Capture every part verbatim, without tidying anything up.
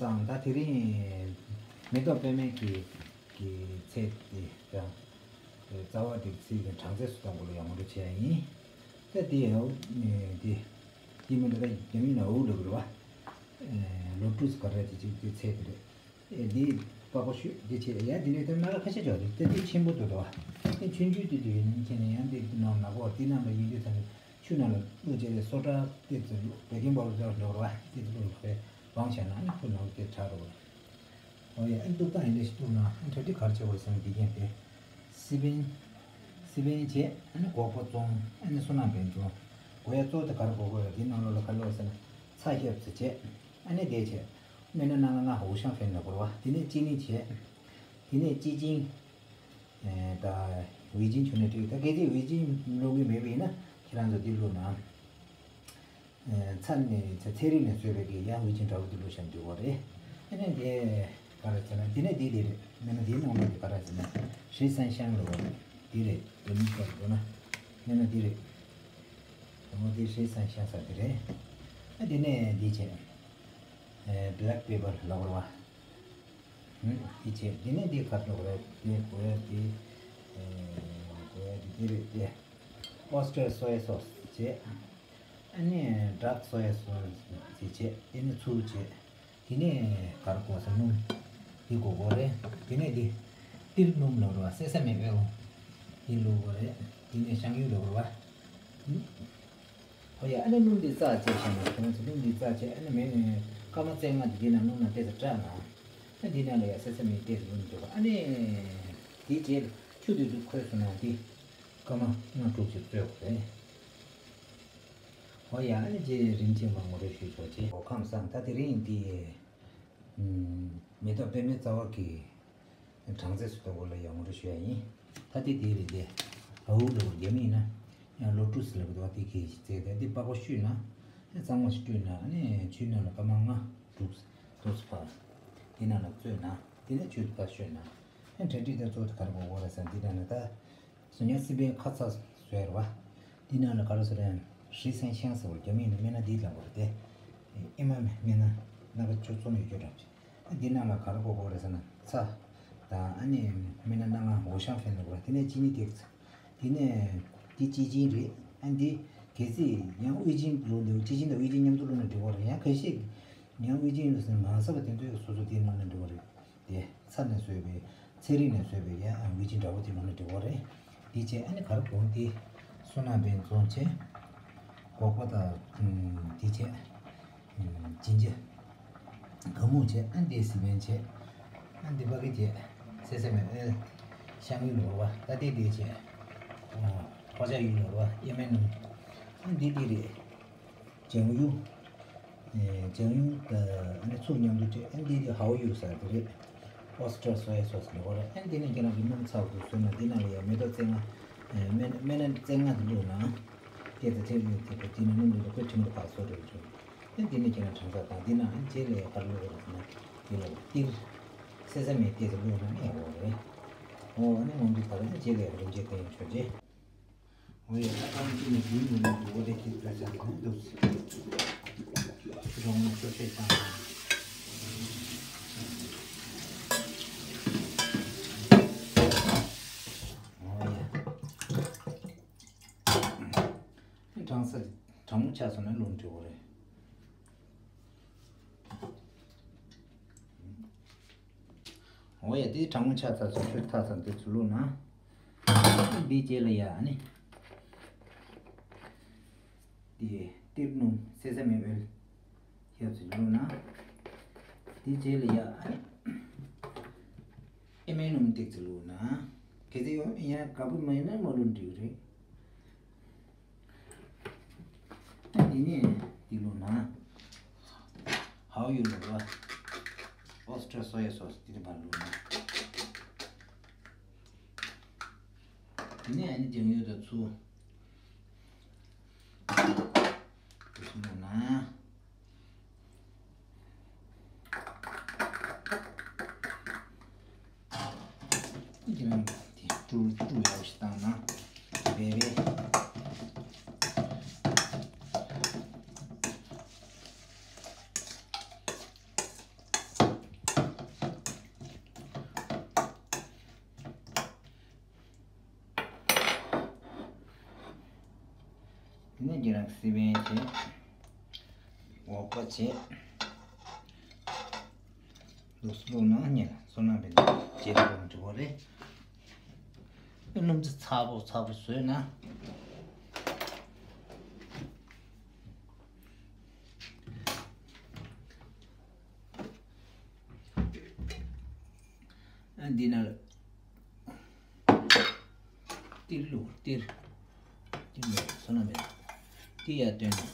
དང་། ད་དེ་རིང་མེ་ཏོག་པད་མའི་གི་གི་ཚལ་དེ་དང་། རྩ་བ་དེ་ཚིག་གི་གྲངས་ཚད་སུ་གཏོང་དགོས་ལ་ཡང་ངོ་སྤྲོད་བྱས་ཡིན། ད་དེ་ཡང་དེ་དེ་མི་འདྲ་ད་རྒྱ་མི་ན་འུ་ལུག་རེད་བ། ལོ་ཊུ་སི་ག་རེ་དེ་ཅིག་དེ་ཚལ་དེ་རེད། ཨེ་འདི་པགས་པ་བཤུས་འདི་བྱས་ཡ་འདི་ནས་ད་སྣ་ཁ་ཁ་ཤས་ཅིག་རེད། ད་འདི་ཆེན་པོ་འདུག་དོ། ཨེ་ཆུང་ཆུང་དེ་དུ་ཡིན་ན་མཁྱེན་ནས་ཡང་འདི་ནང་ནག་པོ་འདི་ནང་ལ་ཡིན་དུས་ཙམ་ཆུ་ནང་ལ་བླུགས་བྱས་ཏེ་སོ་ཊ་ཏེ་ཙི་བླུགས་བེ་ཀིང་པའུ་ཌར་འདྲ་བོ་རེད་བ། ཏེ་ཙི་བླུགས་ལོག་རེད་སྦང་བྱས་ན་ཨ་ནི་ཁོ་ནང་ལ་ཏེ་དྲག་འགྲོ་གི་རེད། ཨོ་ཡ། ཨ་ནི་བླུགས་སྟངས་ཡིན་འདྲ་ཞིག་བླུགས་ན་ཨ་ནི་གྲ་སྒྲིག་ག་རེ་བྱེད་དགོས་རེད་ཟེར་ན་འདི་གྱན་ཏེ་སི་པན་སི་པན་བྱས། ཨ་ནི་སྒོག་པ་བཙོང་། ཨ་ནི་སོ་ནམ་པན་བཙོང་། དགོས་ཡ་གཙོ་བོ་དེ་ག་རེ་དགོས་དགོས་རེད། འདི་ནང་ལོགས་ལ་ག་རེ་ཡོད་ཟེར་ན་ཚྭ་ཤབ་ཙི་བྱས། ཨ་ནི་དེ་བྱས། སྨན་སྣ་ལྔ་ལྔ་འུ་ཤང་ཧྥེན་ལ་བོར་བ། དེ་ནས་ཅི་ནི་བྱས། དེ་ནས་ཅི་ཅིང་། ད་ཝི་ཅིན་ཆུ་ནས་བྲིས། ད་གལ་ཏེ་ཝི་ཅིན་བླུག་གི་མེད་པ་ཡིན་ན་ཁྱེད་རང་ཚོ་འདི་བླུགས་ན། ཚྭ་ནས་ཚྭ་ཚན་རིག་ནས་བཟོས་པའི་གི་ཡང་ཝི་ཅིན་འདྲ་བོ་འདི་བླུགས་བཞག་འདུག་བ་རེད། ཨ་ནི་དེ་ག་རེ་ཟེར་ན་དེ་ནས་འདི་འདི་རེད། སྨན་སྣ་འདིའི་ནང་ལོགས་འདི་ག་རེ་ཟེར་ན་ཧྲི་སན་ཤང་ལ་བོར་འདི་རེད། དེ་མི་ཤོར་འགྲོ་ན་སྨན་སྣ་འདི་རེད། དེ་མོ་འདི་ཧྲི་སན་ཤང་ས་འདི་རེད། ཨ་དེ་ནས་འདི་བྱས། ཨེ་བྷེ་ལེག་པེ་པར་ལ་བོར་བ། ཧུམ། འདི་བྱས། འདི་ནས་འདི་ག་རེ་འདུག་རེད། འདི་དགོས་ཡ་འདི། ཨེ་དགོས་ཡ་འདི་འདི་རེད་དེ། ཨོ་སི་ཊར་སོ་ཡ་སོ་སི་བྱས། ཨ་ནི་ཌར་ཀི་སོ་ཡ་སོ་སི་འདི་བྱས། དེ་ནས་ཚུར་བྱས། དེ་ནས་ག་རེ་དགོས་ཟེར་སྣུམ། འདི་དགོས་དགོས་རེད། དེ་ནས་འདི་ཏིལ་སྣུམ་ལ་བོར་བ། སེ་ས་མེ་ཨོལ་འདི་བླུགས་དགོས་རེད། དེ་ནས་ཤང་ཡུ་ལ་བོར་བ། ཧུམ། ཨོ་ཡ། ཨ་ནི་སྣུམ་འདི་བཙགས་བྱས་བཞག་ན། ཁྱེད་རང་ཚོ་སྣུམ་འདི་བཙགས་བྱས། ཨ་ནི་མེ་སྐར་མ་བཅོ་ལྔ་འདི་འདི་ནང་སྣུམ་ནང་ཏོག་ཙམ་བཀྲུས་ན། ཨ་འདི་ནང་ལ་ཡ་སེ་ས་མེ་ཏོག་ཙམ་བླུགས་འདུག་ཨ་ནི་དེའི་རྗེས་ལ་ཆུ་དེ་ཚོ་ཁོལ་སོང་ན་འདི་སྐར་མ་ལྔ་དྲུག་ཅིག་བཙོས་དགོས་རེད། ཨོ་ཡ། ཨ་ནི་རྗེས་རིམ་གྱིས་མར་ངོ་སྤྲོད་ཞུས་ཆོག་ཅིག་འོ་ཁམས་བཟང་། ད་དེ་རིང་འདི་མེ་ཏོག་པད་མའི་རྩ་བ་གི་གྲངས་ཚད་སུ་གཏོང་དགོས་ལ་ཡང་ངོ་སྤྲོད་ཞུ་ཡ་ཡིན། ད་ལྟའི་དེ་རེད་དེ། ཨའུ་ལོ་རྒྱ་མི་ཡིན་ན་ཡང་ལོ་ཊུ་སི་ལབ་འདུག་བ། དེ་གི་ཞིག་རྩེ་དེ་འདི་པགས་པ་བཤུས་ན། གཙང་མ་ཞིག་བཀྲུས་ན། ཨ་ནི་ཆུའི་ནང་ལ་སྐར་མ་ལྔ་དྲུག་ཏོག་ཙམ་ཕར་དེ་ནང་ལ་བཙོས་ན། དེ་ནས་ཆུ་ཕར་བཤུས་ན། ཨ་གྲ་སྒྲིག་དེ་གཙོ་བོ་དེ་ག་རེ་དགོས་དགོས་རེད་ཟེར་ན་འདི་ནང་ལ་ད། གཟུགས་བརྙན་སི་པན་ཁ་ཚ་བཟོས་རེད་བ། འདི་ནང་ལ་ག་རེ་བཟོས་རེད། ཧྲི་སན་ཤང་ཟེར་བ་རྒྱ་མིའི་ནང་སྨན་སྣ་འདི་ལབ་དགོས་རེད་དེ། ཨེ་མ་སྨན་སྣ་སྣ་ཁ་བཅུ་གསུམ་ཡོད་རྒྱུ་འདྲ་བ་ཅིག་ཨ་འདི་ནང་ལ་ག་རེ་དགོས་དགོས་རེད་ཟེར་ན་ཚྭ་དང་། ཨ་ནི་སྨན་སྣ་སྣ་ལྔ་འུ་ཤང་ཧྥེན་ལབ་དགོས་རེད། དེ་ནས་ཅི་ནི་ཏོག་ཙམ། དེ་ནས་འདི་ཅི་ཅིང་རེད། ཨ་འདི་གལ་སྲིད་ཡང་ཝི་ཅིན་བླུགས་འདུག་ཅི་ཅིང་དང་ཝི་ཅིན་མཉམ་དུ་བླུགས་ན་འགྲིག་གི་རེད། ཡང་ཁ་ཤས་ཡང་ཝི་ཅིན་བླུགས་ཟེར་ན་མང་ས་བ་དེ་ཚོས་སོ་སོ་དེའི་ནང་ལ་འགྲིག་གི་རེད། དེ་ཚྭ་ནས་བཟོས་པའི་ཚན་རིག་ནས་བཟོས་པའི་ཡ་ཝི་ཅིན་འདྲ་བོ་དེ་ལོ་ནས་འབྲི་བ་རེད། དེ་བྱས་ཨ་ནི་ག་རེ་དགོས་དེ་སོ་ནམ་པའི་བཙོང་བྱས། སྒོག་པ་དང་དེ་བྱས་ཇི་འཇར་ག་མུ་བྱས། ཨ་འདི་སི་པན་བྱས། ཨ་འདི་པ་གི་བྱས་སེ་ས་མེ་ཨེལ་ཤང་ཡུ་ལོར་བ། ད་དེ་དེ་བྱས་ཕོ་ཅ་ཡུ་ལོར་བ་ཨེ་མེ་ནུ། ཨ་འདི་དེ་རེད། ལྗང་གུ། ཨེ་ལྗང་གུ་དང་ཨ་ནི་ཚུར་མཉམ་དུ་སྤྲད། ཨ་འདི་དེ་ཧའོ་ཡུ་ཟེར་དེ་རེད། ཨོ་སི་ཊར་སོ་ཡ་སོ་སི་ལབ་པ་རེད། ཨ་འདི་ནི་ཁྱེད་རང་གི་སྣུམ་ཚ་དགོས་བཟོས་ན་འདི་ནང་ལ་ཡང་མེ་ཏོག་རྩེ་ལྔ། ཨེ་སྨན་སྨན་སྣ་རྩེ་ལྔ་དེ་བླུགས་ན། སྐད་ཚ་ཐེབས་ཡོད་དེ་དེ་ནི་སྣུམ་དེ་ལ་ཁོས་ཁྲིམས་དུ་ཕར་བཟོ་འགྲོ་གི་འདུག་ཨ་འདི་ནི་ཁྱེད་རང་གྲང་ཚ་དང་འདི་ནང་རྗེས་ལ་ཡང་ག་རེ་བླུགས་རེད་ཟེར་ན་འདི་ལ་ཏིལ། སེ་ས་མེ་ཏོག་ཙམ་བླུགས་ན་ནི་ཡག་པོ་རེད། ཨོ་ཨ་ནི་ངོ་འདི་ག་རེ་ནི་རྗེས་ལ་ཡང་རིམ་གྱིས་བསྟན་ཆོག་ཅེས། ཨོ་ཡ། ད་ཐང་ཅི་ནས་རྒྱུན་མི་ལུགས་འོ་དེ་ཁྱེད་ཚོས་ཟ་གི་ན་འདུག་རོང་མོ་ཤོ་ཤེ་ཅང་། ཨོ་ཡ། གྲང་ས་གྲང་མོ་ཆགས་སོང་ན་རླུང་འགྲོ་གི་རེད། འོ་ཡ། དེ་གྲང་མོ་ཆགས་ཚར་སོང་། ཁྱོད་ཐག་ཚར་འདི་ཚོ་བླུགས་ན། འདིའི་རྗེས་ལ་ཡ་ཨ་ནི། དེ་ཏིལ་སྣུམ་སེ་ས་མེ་ཨོལ་ཞབས་ཚོ་བླུགས་ན། དེའི་རྗེས་ལ་ཡ་ཨ་ནི། ཨེ་མའི་སྣུམ་ཏོག་ཙམ་བླུགས་ན། གལ་སྲིད་ཡོང་ཡ་དགའ་པོ་མ་ཡིན་ན་མ་བླུགས་འགྲིག་རེད། ཨ་དེ་ནས་དེ་བླུགས་ན། ཧའོ་ཡུ་ལོར་བ། ཨོ་སི་ཊར་སོ་ཡ་སོ་སི་དེ་དེ་ཕར་བླུགས་ན། དེ་ནས་ཨ་ནི་ལྗང་གུ་དང་ཚུར། དེ་ཚོ་བླུགས་ན། ཁྱེད་རང་དེ་དཀྲུག་དཀྲུག་ཡག་ཞིག་བཏང་ན་བེ་བེ། དེ་ནས་ཁྱེད་རང་སི་པན་བྱས། འོ་སྐོལ་བྱས། ལུགས་སུ་བླུགས་ན་ཉེ་ལ་བསོད་ནམས་པའི་རྗེས་དེ་འགྲོ་གི་རེད། སྣུམ་ཚ་ཚ་པོ་ཚ་པོ་བཟོས་ན། ཨ་འདི་ན་ལ་ཏིལ་བླུགས། ཏིལ། ཏིལ་བླུགས་བསོད་ནམས་མེད། ཏིལ་ཡར་བཏོན་ནས།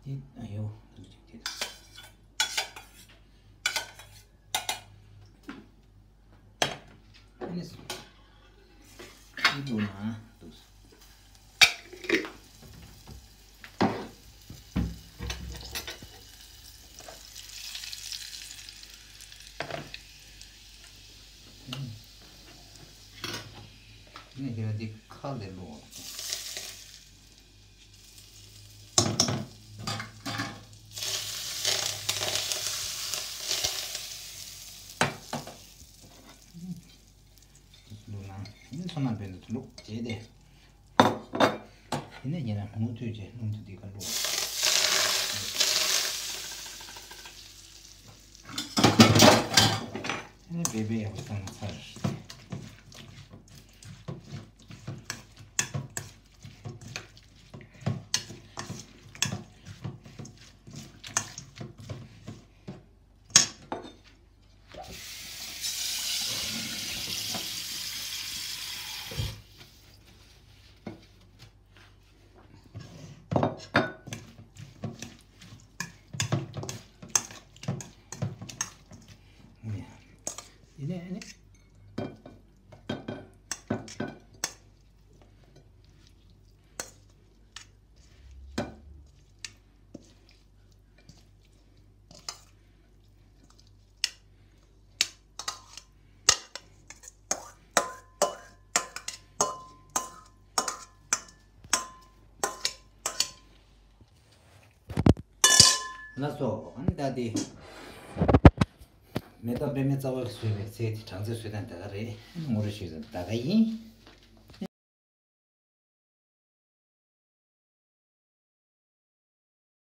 ཏིལ། ཨ་ཡོ། ཨ་ནི་སོ། ཨི་ལུ་ན་འདུག་ཨ་ནི་ཁྱེད་རང་འདི་ཁ་ལས་བླུགས། བླུགས་ན་ནི་བསོད་ནམས་དཔལ་འདུ་བླུགས་བྱས་ཏེ། དེ་ནས་ཉེ་རང་མུ་མཐུད་བྱས་སྣུམ་དུ་འདི་ག་བླུགས། དེ་ནས་བེ་བེ་ཡག་པོ་བཏང་ན་ཚར། ཡིན་ནའི། ལགས་སོ། ཨ་ནི་ད་དེ་མེ་ཏོག་པད་མའི་རྩ་བ་གིས་བཟོས་པའི་ཚལ་དེ་སྦྲང་རྩིས་བཟོས་སྟངས་དེ་ག་རེད། ཨ་ནི་ངོ་སྤྲོད་ཞུས་ཙང་ད་ག་ཡིན།